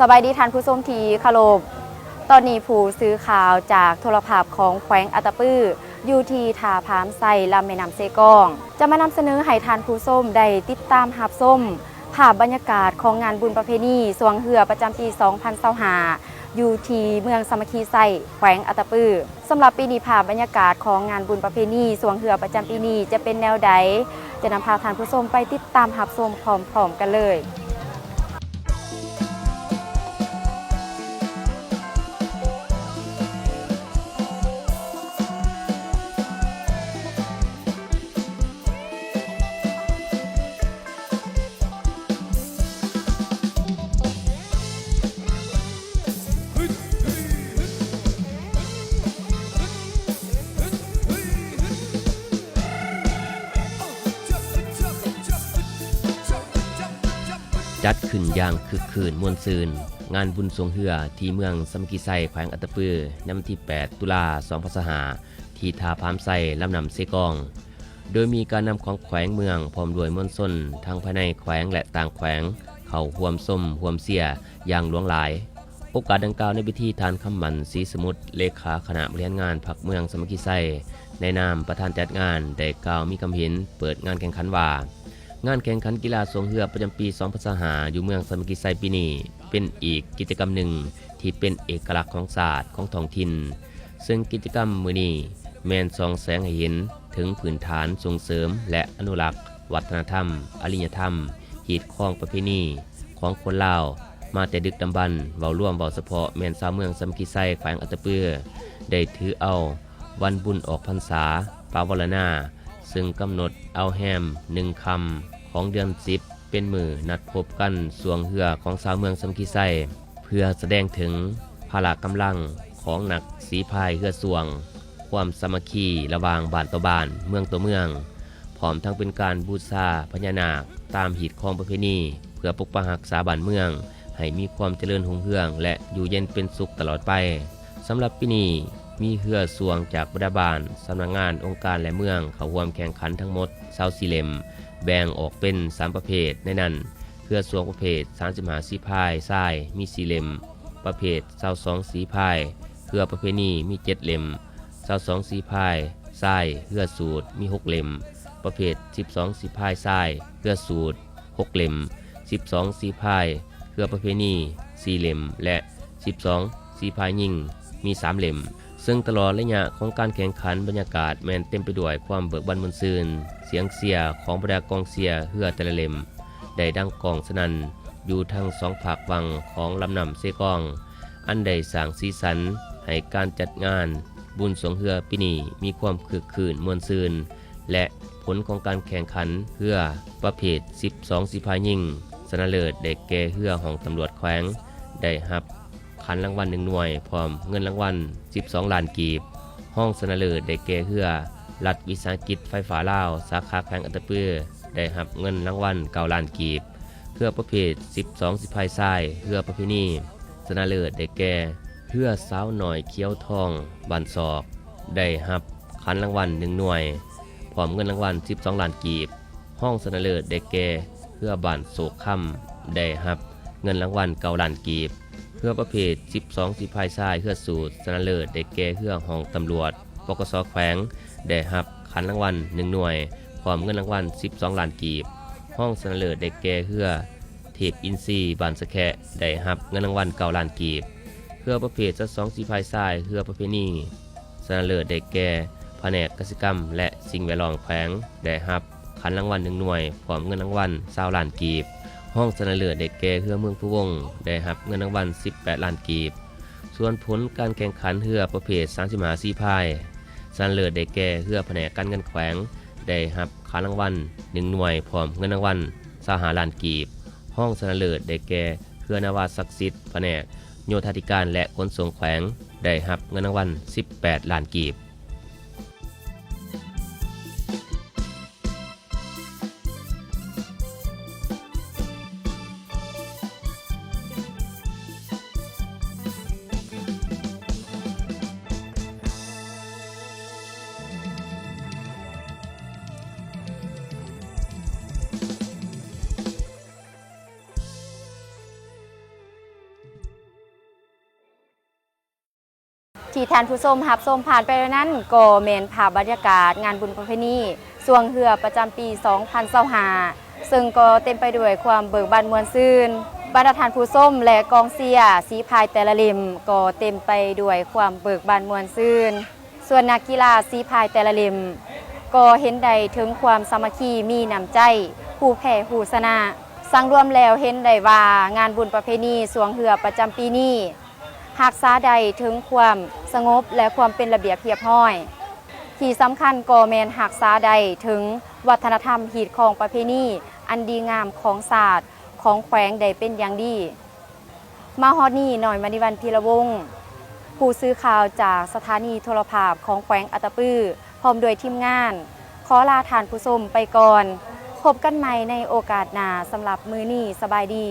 ສະບາຍດີທ່ານຜູ້ຊົມທີ່ເຄົາລົບ. ຕອນນີ້ຜູ້ສື່ຂ່າວຈາກໂທລະພາບຂອງແຂວງອັດຕະປື ຢູ່ທີ່ທ່າພາມໄຊ ລຳແມ່ນ້ຳເຊກອງ ຈະມານຳສະເໜີໃຫ້ທ່ານຜູ້ຊົມໄດ້ຕິດຕາມຮັບຊົມ ພາບບັນຍາກາດຂອງງານບຸນປະເພນີຊ່ວງເຮືອປະຈຳປີສອງພັນຊາວຫ້າ ຢູ່ທີ່ເມືອງສາມັກຄີໄຊ ແຂວງອັດຕະປື. ສຳລັບປີນີ້ ພາບບັນຍາກາດຂອງງານບຸນປະເພນີຊ່ວງເຮືອປະຈຳປີນີ້ຈະເປັນແນວໃດ? ຈະນຳພາທ່ານຜູ້ຊົມໄປຕິດຕາມຮັບຊົມພ້ອມໆກັນເລີຍ. ຈັດຂຶ້ນຢ່າງຄຶກຄື້ນມ່ວນຊື່ນ ງານບຸນຊ່ວງເຮືອທີ່ເມືອງສາມັກຄີໄຊ ແຂວງອັດຕະປື ໃນວັນທີແປດ ຕຸລາ ສອງພັນຊາວຫ້າ ທີ່ທ່າພາມໄຊ ລຳນ້ຳເຊກອງ. ໂດຍມີການນຳຂອງແຂວງເມືອງ ພ້ອມດ້ວຍມວນຊົນທັງພາຍໃນແຂວງ ແລະ ຕ່າງແຂວງ ເຂົ້າຮ່ວມຊົມຮ່ວມເຊຍຢ່າງຫຼວງຫຼາຍ. ໂອກາດດັ່ງກ່າວ ໃນພິທີ ທ່ານ ຄຳໝັ້ນ ສີສະໝຸດ ເລຂາຄະນະບໍລິຫານງານພັກເມືອງສາມັກຄີໄຊ ໃນນາມປະທານຈັດງານ ໄດ້ກ່າວມີຄຳເຫັນເປີດງານແຂ່ງຂັນວ່າ ງານແຂ່ງຂັນກິລາຊ່ວງເຮືອປະຈຳປີສອງພັນຊາວຫ້າ ຢູ່ເມືອງສາມັກຄີໄຊປີນີ້ ເປັນອີກກິດຈະກຳໜຶ່ງທີ່ເປັນເອກະລັກຂອງຊາດ, ຂອງທ້ອງຖິ່ນ, ເຊິ່ງກິດຈະກຳມື້ນີ້ແມ່ນສ່ອງແສງໃຫ້ເຫັນເຖິງພື້ນຖານສົ່ງເສີມ ແລະ ອະນຸລັກວັດທະນະທຳ, ອາລິຍະທຳ, ຮີດຄອງປະເພນີຂອງຄົນລາວມາແຕ່ດຶກດຳບັນ. ເວົ້າລວມ, ເວົ້າສະເພາະແມ່ນຊາວເມືອງສາມັກຄີໄຊ ແຂວງອັດຕະປື ໄດ້ຖືເອົາ ວັນບຸນອອກພັນສາ ປະວາລະນາ ເຊິ່ງກຳນົດເອົາແຮມໜຶ່ງຄ່ຳຂອງເດືອນສິບ ເປັນມື້ນັດພົບກັນຊ່ວງເຮືອຂອງຊາວເມືອງສາມັກຄີໄຊ ເພື່ອສະແດງເຖິງພະລະກຳລັງຂອງນັກສີພາຍເຮືອຊ່ວງ, ຄວາມສາມັກຄີລະຫວ່າງບ້ານຕໍ່ບ້ານ, ເມືອງຕໍ່ເມືອງ, ພ້ອມທັງເປັນການບູຊາພະຍານາກຕາມຮີດຄອງປະເພນີ ເພື່ອປົກປັກຮັກສາບ້ານເມືອງໃຫ້ມີຄວາມຈະເລີນຮຸ່ງເຮືອງ ແລະ ຢູ່ເຢັນເປັນສຸກຕະຫຼອດໄປ. ສຳລັບປີນີ້ ມີເຮືອຊ່ວງຈາກບັນດາບ້ານ, ສຳນັກງານ, ອົງການ ແລະ ເມືອງ ເຂົ້າຮ່ວມແຂ່ງຂັນທັງໝົດຊາວສີ່ເຫຼັ້ມ, ແບ່ງອອກເປັນສາມປະເພດ, ໃນນັ້ນ ເຮືອຊ່ວງປະເພດສາມສິບຫ້າສີພາຍຊາຍມີສີ່ເຫຼັ້ມ, ປະເພດຊາວສອງສີພາຍເຮືອປະເພນີມີເຈັດເຫຼັ້ມ, ຊາວສອງສີພາຍຊາຍເຮືອສູດມີຫົກເຫຼັ້ມ, ປະເພດສິບສອງສີພາຍຊາຍເຮືອສູດຫົກເຫຼັ້ມ, ສິບສອງສີພາຍເຮືອປະເພນີສີ່ເຫຼັ້ມ ແລະ ສິບສອງສີພາຍຍິງມີສາມເຫຼັ້ມ. ເຊິ່ງຕະຫຼອດໄລຍະຂອງການແຂ່ງຂັນ, ບັນຍາກາດແມ່ນເຕັມໄປດ້ວຍຄວາມເບີກບານມ່ວນຊື່ນ, ສຽງເຊຍຂອງບັນດາກອງເຊຍເຮືອແຕ່ລະເຫຼັ້ມໄດ້ດັງກ້ອງສະໜັ່ນຢູ່ທັງສອງຟາກຝັ່ງຂອງລຳນ້ຳເຊກອງ, ອັນໄດ້ສ້າງສີສັນໃຫ້ການຈັດງານບຸນຊ່ວງເຮືອປີນີ້ມີຄວາມຄຶກຄື້ນມ່ວນຊື່ນ. ແລະ ຜົນຂອງການແຂ່ງຂັນເຮືອປະເພດສິບສອງສີພາຍຍິງ ຊະນະເລີດໄດ້ແກ່ເຮືອຫ້ອງຕຳຫຼວດແຂວງ ໄດ້ຮັບຂັນລາງວັນໜຶ່ງໜ່ວຍ ພ້ອມເງິນລາງວັນສິບສອງລ້ານກີບ. ຮອງຊະນະເລີດໄດ້ແກ່ເຮືອລັດວິສາຫະກິດໄຟຟ້າລາວ ສາຂາແຂວງອັດຕະປື ໄດ້ຮັບເງິນລາງວັນເກົ້າລ້ານກີບ. ເຮືອປະເພດສິບສອງສີພາຍຊາຍເຮືອປະເພນີ ຊະນະເລີດໄດ້ແກ່ເຮືອສາວນ້ອຍຂຽວທອງ ບ້ານຊອກ ໄດ້ຮັບຂັນລາງວັນໜຶ່ງໜ່ວຍ ພ້ອມເງິນລາງວັນສິບສອງລ້ານກີບ. ຮອງຊະນະເລີດໄດ້ແກ່ເຮືອບ້ານໂຊກຄຳ ໄດ້ຮັບເງິນລາງວັນເກົ້າລ້ານກີບ. ເຮືອປະເພດສິບສອງສີພາຍຊາຍເຮືອສູດ ຊະນະເລີດໄດ້ແກ່ເຮືອຫ້ອງຕຳຫຼວດ ປກສ ແຂວງ ໄດ້ຮັບຂັນລາງວັນໜຶ່ງໜ່ວຍ ພ້ອມເງິນລາງວັນສິບສອງລ້ານກີບ. ຮອງຊະນະເລີດໄດ້ແກ່ເຮືອ ເທບອິນຊີ ບ້ານສະແຄະ ໄດ້ຮັບເງິນລາງວັນເກົ້າລ້ານກີບ. ເຮືອປະເພດຊາວສອງສີພາຍຊາຍເຮືອປະເພນີ ຊະນະເລີດໄດ້ແກ່ພະແນກກະສິກຳ ແລະ ສິ່ງແວດລ້ອມແຂວງ ໄດ້ຮັບຂັນລາງວັນໜຶ່ງໜ່ວຍ ພ້ອມເງິນລາງວັນຊາວລ້ານກີບ. ຮອງຊະນະເລີດໄດ້ແກ່ເຮືອເມືອງພູວົງ ໄດ້ຮັບເງິນລາງວັນສິບແປດລ້ານກີບ. ສ່ວນຜົນການແຂ່ງຂັນເຮືອປະເພດສາມສິບຫ້າສີພາຍ ຊະນະເລີດໄດ້ແກ່ເຮືອພະແນກການເງິນແຂວງ ໄດ້ຮັບ ຄ່າລາງວັນໜຶ່ງໜ່ວຍ ພ້ອມເງິນລາງວັນຊາວຫ້າລ້ານກີບ. ຮອງຊະນະເລີດໄດ້ແກ່ເຮືອນາວາສັກສິດ ພະແນກໂຍທາທິການ ແລະ ຂົນສົ່ງແຂວງ ໄດ້ຮັບເງິນລາງວັນສິບແປດລ້ານກີບ. ທີ່ທ່ານຜູ້ຊົມຮັບຊົມຜ່ານໄປແລ້ວນັ້ນ ກໍແມ່ນພາບບັນຍາກາດງານບຸນປະເພນີຊ່ວງເຮືອປະຈຳປີສອງພັນຊາວຫ້າ ເຊິ່ງກໍເຕັມໄປດ້ວຍຄວາມເບີກບານມ່ວນຊື່ນ. ບັນດາທ່ານຜູ້ຊົມ ແລະ ກອງເຊຍສີພາຍແຕ່ລະເຫຼັ້ມ ກໍເຕັມໄປດ້ວຍຄວາມເບີກບານມ່ວນຊື່ນ. ສ່ວນນັກກິລາສີພາຍແຕ່ລະເຫຼັ້ມ ກໍເຫັນໄດ້ເຖິງຄວາມສາມັກຄີ ມີນ້ຳໃຈ ຮູ້ແພ້ຮູ້ຊະນະ. ສັງລວມແລ້ວເຫັນໄດ້ວ່າ ງານບຸນປະເພນີຊ່ວງເຮືອປະຈຳປີນີ້ ຮັກສາໄດ້ເຖິງຄວາມສະຫງົບ ແລະ ຄວາມເປັນລະບຽບຮຽບຮ້ອຍ. ທີ່ສຳຄັນກໍແມ່ນຮັກສາໄດ້ເຖິງວັດທະນະທຳຮີດຄອງປະເພນີອັນດີງາມຂອງຊາດ ຂອງແຂວງໄດ້ເປັນຢ່າງດີ. ມາຮອດນີ້ ນ້ອຍມະນີວັນ ພີລະວົງ ຜູ້ສື່ຂ່າວຈາກສະຖານີໂທລະພາບຂອງແຂວງອັດຕະປື ພ້ອມດ້ວຍທີມງານ ຂໍລາທ່ານຜູ້ຊົມໄປກ່ອນ. ພົບກັນໃໝ່ໃນໂອກາດໜ້າ. ສຳລັບມື້ນີ້ ສະບາຍດີ.